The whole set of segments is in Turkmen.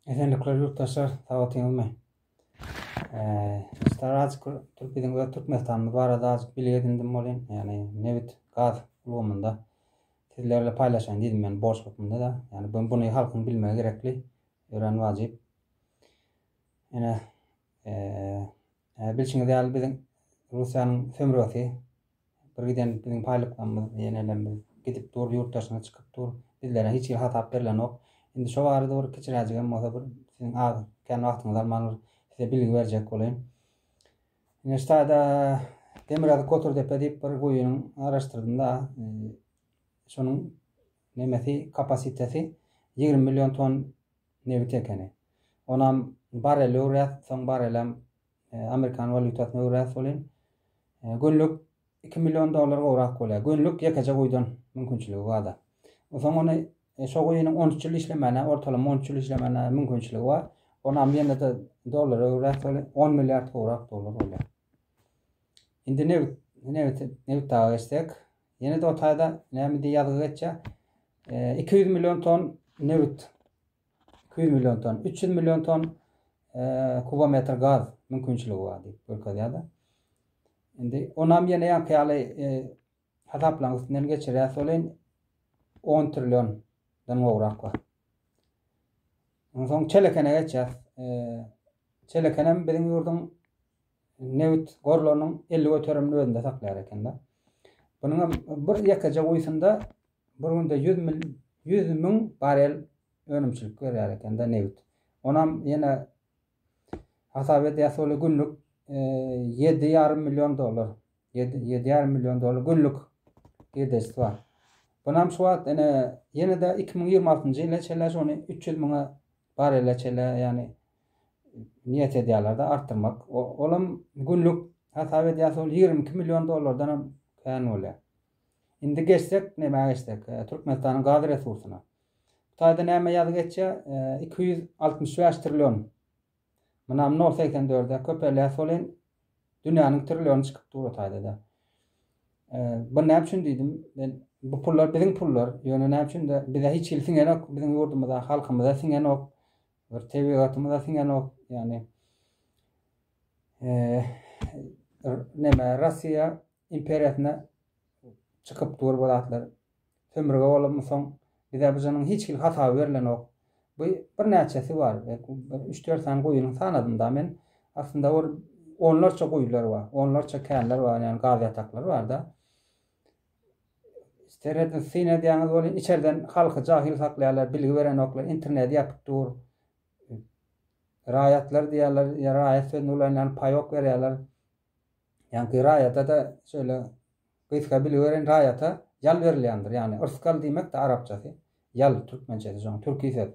Esenlikler ýurtdaşlar, sag otyňyzmy? Eee, azajyk Türk biziň öz Türkmenistanymyz barada azajyk bilgi edindim bolýan. Ýagny nebit, gaz ulgamynda sizler bilen paýlaşaýyn diýdim men borç hökmünde da. Ýagny bu buny halkyň bilmegi gerekli, örän wajyp. Ýene eee, bilşiňiz ýaly biziň Russiýanyň sömürgesi Bir giden biziň paýlyklarymyz, ýenelerimiz gidip dur, ýurt daşyna çykyp dur. Bizlere hiç hili hasap berlenok. Indi şo barada bir kiçiräjigem bolsa bir siziň az kän wagtyňyzy alman bir size bilgi berjek bolaýyn. Ine şu taýda Demirgazyk Goturdepe diýip bir guýynyň araşdyrdym da. Şonuň nemesi, kapasitesi 20 million ton nebit ekeni. Onam barrel öwrýäs, soň barrelem Amerikan walýutasyna öwräs welin, günlük 2 million dollar gowrak bolýar. Günlük ýekeje guýudan mümkinçiligi bar-da. Onsoň ony şo guýynyň 13 ýyl işlemäne, ortalama 13 ýyl işlemäne mümkinçiligi bar. Onam ýene-de dollara öwräs welin 10 milliard gowrak dollar bolýar. Indi nebit, nebit, nebit daga geçsek, ýene-de o taýda näme diýip ýazgy geçýär? 200 million ton nebit 200 million ton, 300 million ton kubometr gaz mümkinçiligi bar diýip görkezýär-de. Indi onam ýene ýaňky ýaly hasaplaryň üstünden geçirýäs welin 10 trilliondan gowrak bar. Onsoň Çelekene geçýäs. Çelekenem biziň ýurduň nebit gorlarynyň 50 göterimini özünde saklaýar ekende. Bunuň hem bir ýekeje guýusynda Bir günde 100 mil 100 müň barel önümçilik berýär ekende nebit. Onam ýene hasap edýäs ol günlük 7,5 million dollar. 7 7,5 million dollar günlük girdejisi bar. Bunam şu wagt ene ýene-de 2026-njy ýyla çenli şony 300 müňe barele çenli ýagny niýet edýärler-de artdyrmak. Olam günlük hasap edýäs ol 22 million dollardan hem kän bolýar. Indi geçsek, nämä geçsek? Türkmenistanyň gaz resursyna. Bu taýda näme ýazgy geçýär? 265 trillion. Munam 0.84-e köpelýär welin dünýäniň trilliony çykyp dur o taýda-da. Bu näme üçin diýdim? Men bu pullar biziň pullar. Ýöne näme üçin-de bize hiç hili siňenok, biziň ýurdumyza, halkymyza siňenok. Bir tebigatymyza siňenok. Ýagny näme Russiýa imperiýasyna çykyp dur bu zatlar. Sömürge bolansoň bize bu janyň hiç hili hasaby berlenok. Bu birnäçesi bar. Bir üç-dört sany guýynyň sanadym da men. Aslynda bir onlarça guýular bar. Onlarça känler bar, ýagny gaz ýataklary bar-da. Serediň, syn edýäňiz welin içerden halky jahyl saklaýarlar, bilgi berenoklar, interneti ýapyk dur. Raýatlar diýýärler, ýa raýat sözüni ulanýan paýok berýärler. Ýaňky raýata-da şöyle gysga bilgi bereýin, raýata ýal berilýändir. Ýagny yrsgal diýmek-de arapçasy, ýal türkmençesi şoň türki söz.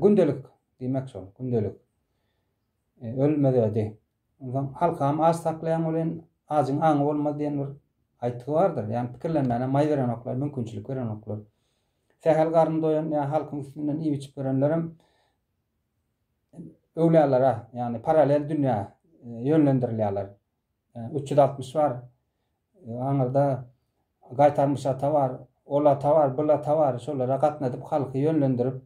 Gündelik diýmek şol, gündelik. Ölmez ödi. Onsoň halkam aç saklaýan welin ajyň aňy bolmaz diýen bir aýtgy bardyr. Ýagny pikirlenmäne maý berenoklar, mümkinçilik berenoklar. Sähel garny doýan ýa halkyň üstünden iýip-içip ýörenlerem öwlüýalara, ýagny paralel dünýä ýönlendirilýärler. 360 bar, aňyrda Gaýtarmyş ata bar, ol ata bar, bul ata bar, şolara gatnadyp halky ýönlendirip,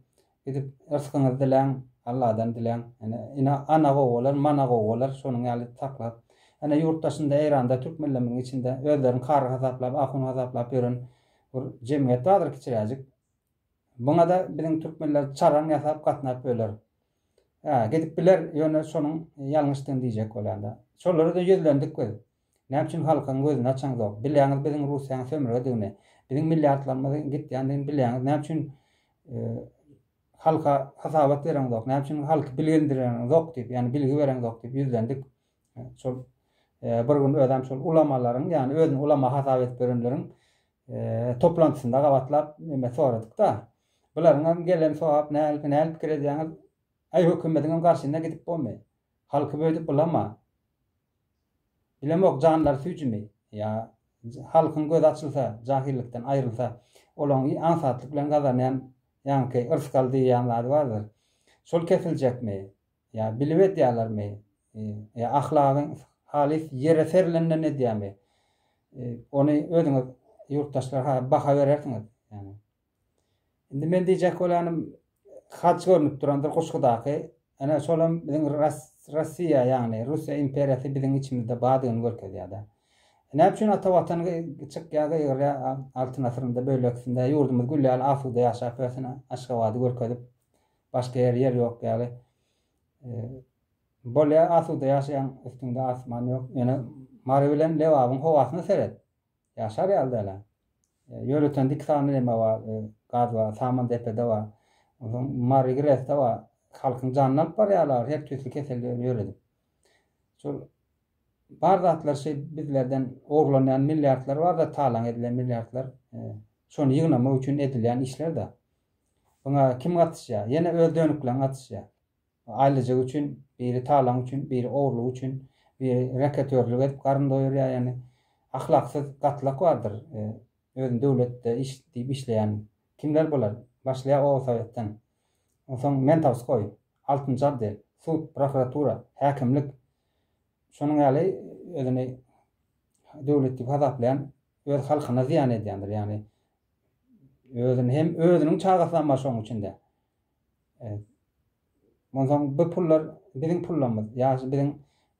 gidip yrsgyňyzy diläň, Alladan diläň. Ine, ine ana gowy bolar, mana gowy bolar, şonuň ýaly saklap. Ine ýurt daşynda Eýranda türkmenlerimiziň içinde özlerini kary hasaplap, ahun hasaplap ýören bir jemgyýet bardyr kiçiräjik. Buňa-da biziň türkmenler çaraň ýasap gatnap öler. Hä, gidip biler, ýöne şonuň ýalňyşdygyny diýjek bolýan-da. Şolara-da ýüzlendik biz. Näme üçin halkyň gözüni açaňzok? Bilýäňiz biziň Russiýanyň sömürgedigini, biziň milliardlarymyzyň gitýändigini bilýäňiz. Näme üçin halka hasabat bereňzok? Näme üçin halky bilgindireňzok diýip, ýagny bilgi bereňzok diýip ýüzlendik. Şol bir gün özem şol ulamalaryň, ýagny özüni ulama hasap edip ýörenleriň toplantysynda gabatlap neme soradyk-da. Bularyň hem gelen sogap nähili nähili pikir edýäňiz? Aý hökümediň hem garşyna gidip bolmy? Halky beýdip bulama. Bilemok janlary süýjümi? Ýa halkyň gözi açylsa, jahillykdan aýrylsa, olaň aňsatlyk bilen gazanýan ýaňky yrsgal diýýän zady bardyr. Şol kesiljekmi? Ýa bilip edýärlermi? Ýa ahlagyň halys ýere serilenden edýärmi? Ony özüňiz ýurtdaşlar baha berersiňiz. Ýagny. Indi men diýjek bolýanym. haç görnüp durandyr Guşgudaky. Ene şolam biziň Russiýa ýagny Russiýa imperiýasy biziň içimizde bardygyny görkezýär-de. Näme üçin ata watan çykýar gygyrýar Altyn asyrynda böleksinde ýurdumyz gül ýaly asuda ýaşap ýörsün Aşgabady görkezip başga ýer ýer ýok ýaly. Bolýar asuda ýaşaýaň üstüňde asman ýok. Ýöne Mary bilen Lebabyň howasyna seret. Ýaşar ýaly däl-ä. Ýöretende iki sany neme bar, gaz bar, Samandepede bar. Onsoň Mary GRES-de bar. Halkyň janyny alyp barýarlar her tüýsli keselleri ýöredip. Şol bar zatlar şeý bizlerden ogurlanýan milliardlar bar-da, talaň edilen milliardlar. Şony ýygnamak üçin edilýän işler-de. Buňa kim gatyşýar? Ýene öz dönükleň gatyşýar. Aýlyjyk üçin, biri talaň üçin, biri ogurlyk üçin, biri reketörlük edip garyn doýurýar, ýagny ahlaksyz gatlak bardyr. Özüni döwletde iş diýip işleýän kimler bular? Başlaýar obasowetden. Onsoň mentowskoý, altynjy otdel, sud, prokuratura, häkimlik. Şonuň ýaly özüni döwlet diýip hasaplaýan öz halkyna zyýan edýändir, ýagny özüni hem özüniň çagasam bar şonuň içinde. Onsoň bu pullar biziň pullarymyz, ýa biziň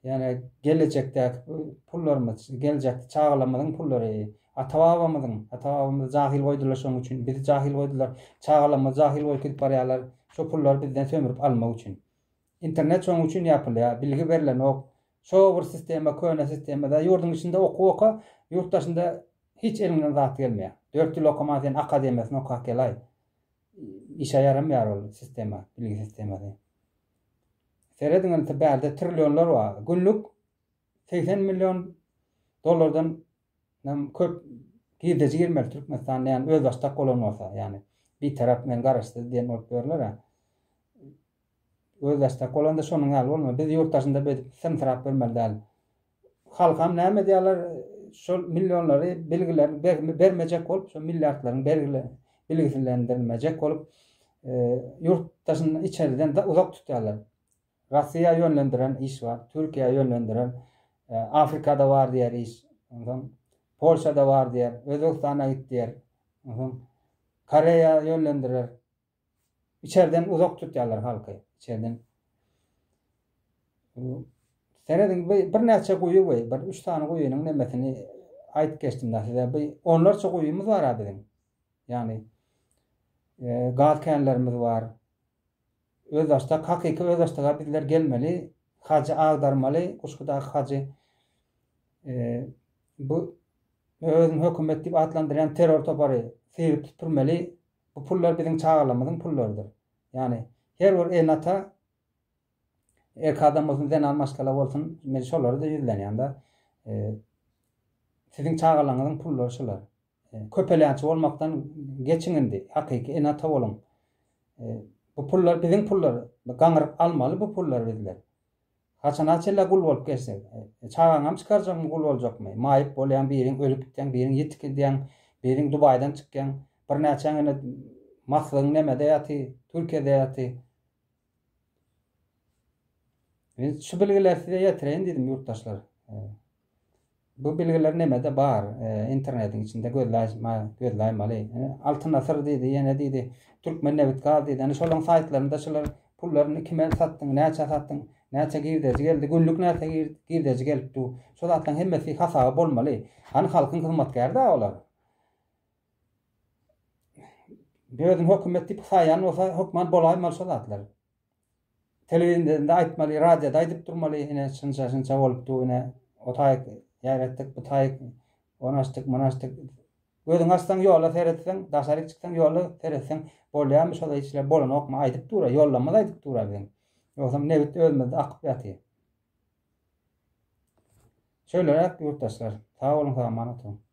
ýani gelejekdäki pullarymyz, geljekki çagalarymyzyň pullary, ata-babamyzyň, ata-babamyzy jahyl goýdular şonuň üçin, bizi jahyl goýdular, çagalarymyzy jahyl goýup gidip barýarlar, şo pullary bizden sömürip almak üçin. Internet şonuň üçin ýapylýar, bilgi berlenok. Şo bir sistema, köne sistemada ýurduň içinde okuw oka, ýurt daşynda hiç eliňden zat gelmeýär. 4 ýyl okaman sen akademiýasyny okap gelaý. Işe ýaramaýar ol sistema, bilgi sistemasy. Serediň indi bärde trillionlar bar. Günlük 80 million dollardan hem köp girdeji girmeli Türkmenistanda, ýani özbaşdak bolan bolsa, ýani bitarap men garaşsyz diýen bolup ýörler. Özbaşdak bolanda şonuň ýaly bolmaly. Biz ýurt daşynda beýdip synsyrap ýörmeli däl. Halkam näme edýärler? Şol millionlary bilgilerini bermejek bolup, şol milliardlaryň bergileri bilgisilendirilmejek bolup, e, ýurt daşyndan içeriden uzak tutýarlar. Russiýa ýönlendiren iş bar, Türkiýä ýönlendiren, e, Afrikada bar diýer iş. Onsoň Polşada bar diýer, Özbegistana git diýer. Onsoň Koreýa ýönlendirer. Içerden uzak tutýarlar halky. İçerden. Serediň bir birnäçe guýy we bir üç sany guýynyň nemesini aýdyp geçdim da size. Bir onlarça guýymyz bar ha biziň. Ýagny e, gaz känlerimiz bar. Özbaşdak hakyky özbaşdaga bizler gelmeli. Hajy agdarmaly, Guşgudaky hajy. E, bu özüni hökümet diýip atlandyrýan terror topary syryp süpürmeli. Bu pullar biziň çagalarymyzyň pullarydyr. Ýagny her bir ene-ata erkek adam bolsun, zenan maşgala bolsun, men şolara-da ýüzlenýän-de. E, siziň çagalaryňyzyň pullary şular. E, köpelýänçi bolmakdan geçiň indi, hakyky ene-ata boluň. E, bu pullar biziň pullar, gaňryp almaly bu pullary bizler. Haçana çenli gul bolup gezsek? Çagaňam çykarjakmy gul boljakmy? Maýyp bolýaň, biriň ölüp gitýäň, biriň ýitip gidýäň, biriň Dubaýdan çykýaň. Birnäçäň ene maslygyň nemede ýaty, Türkiýede ýaty. Men şu bilgileri size ýetireýin diýdim ýurtdaşlar. Bu bilgiler nemede bar, e, internetiň içinde gözläýma, gözläýmaly. E, Altyn asyr diýdi, ýene diýdi, Türkmen nebit gaz diýdi. Ýani şolaryň saýtlarynda şular pullaryny kime satdyň, näçe satdyň, näçe girdeji geldi, günlük näçe girdeji gelip dur. Şo zatlaryň hemmesi hasaby bolmaly. Hany halkyň hyzmatkäri da olar. Özüni hökümet diýip saýan bolsa, hökman bolaýmaly şo zatlar. Telewizorda aýtmaly, radioda aýdyp durmaly, ine şunça şunça bolupdy, ine o taýyk ýaýratdyk, bu taýyk ony açdyk, muny açdyk. Gözüňi açsaň ýola seretseň, daşaryk çyksaň ýola seretseň bolýarmy şo işler bolanokmy aýdyp dur, ýollamyz aýdyp dur biziň. Ýogsam nebit özümizde akyp ýatyr. Şöýleräk ýurtdaşlar. Sag boluň, sag aman oturyň.